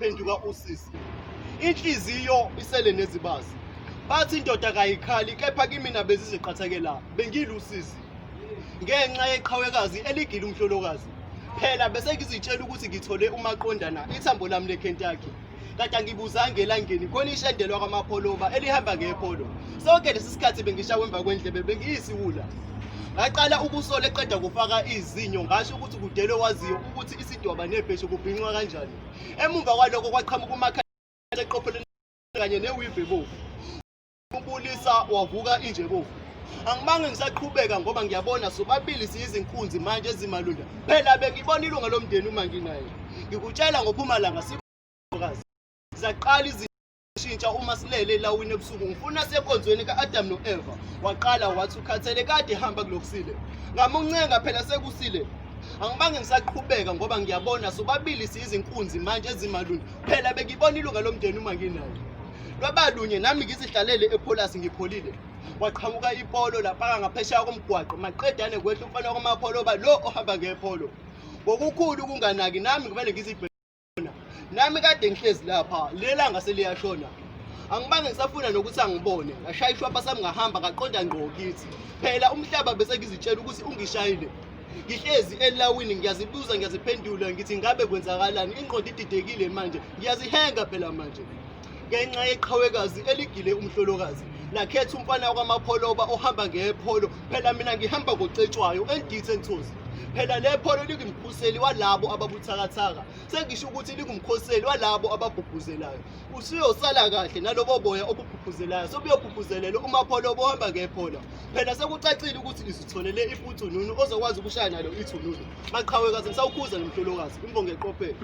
Phenduka usisi. Inhliziyo isele nezibazi. Bathi indoda kayikhali kepha kimina beziziqathakela bengilusizi. Ngenxa yeqhawekazi eligila umhlolokazi. Phela bese ngizitshela ukuthi ngithole umaqondana ithambo lami leKentucky. Kade angibuzanga elangeni khona ishendelwa kwamapholoba elihamba ngepholo. Sonke lesi sikhathi bengishawa emva kwendlebe bengiyisiwula. Ngaqala ukusola eqeda kufaka izinyo ngasho ukuthi kudele waziyo ukuthi isidwaba nebheshu kubhincwa kanjani. Emumva kwaloko kwaqhamuka umakha eqophelweni kanye newive ebovu. Ubulisa wavuka inje ebovu. Angibange ngisaqhubeka ngoba ngiyabona sobabili siyizinkunzi manje ezimalunda. Phela bengibona ilunga lomndeni uma nginaye. Ngikutshela ngophumalanga sikazi. Zaqala izinto uma silele elawini ebusuku ngifuna senkonzweni ka-Adam no-Eva. Waqala wathi ukhathele kade ehamba kulokusile. Ngamuncenga phela sekusile. Angibange ngisaqhubeka ngoba ngiyabona sobabili siyizinkunzi manje ezimalunda. Phela bengibona ilunga lomndeni uma nginaye. Lwabalunye nami ngizihlalele epholasi ngipholile. Waqhamuka ipolo lapha ngaphesheya komgwaqo maqedane kwehla umfana kwamapholoba lo ohamba ngepholo. Ngokukhulu ukunganaki nami kumele ngizibheke nami kade ngihlezi lapha lelanga seliyashona angibange ngisafuna nokuthi angibone ngashaya ishwapha sami ngahamba ngaqonda ngqo kithi phela umhlaba bese ngizitshela ukuthi ungishayile ngihlezi elawini ngiyazibuza ngiyaziphendula ngithi ngabe kwenzakalani ingqondo ididekile manje ngiyazihenga phela manje ngenxa yeqhawekazi eligile umhlolokazi lakhetha umfana kwamapholoba ohamba ngepholo phela mina ngihamba ngocetshwayo endithe enthozi phela le pholo lingumkhuseli walabo ababuthakathaka sengisho ukuthi lingumkhoseli walabo ababhubhuzelayo usuyosala kahle nalobo boya obubhubhuzelayo sobuyobhubhuzelela umapholoba ohamba ngephola phela sekucacile ukuthi izitholele ifuthununu ozokwazi ukushaya nalo ithununu maqhawekazi ngisawukhuza nomhlolokazi imbonge eqophele.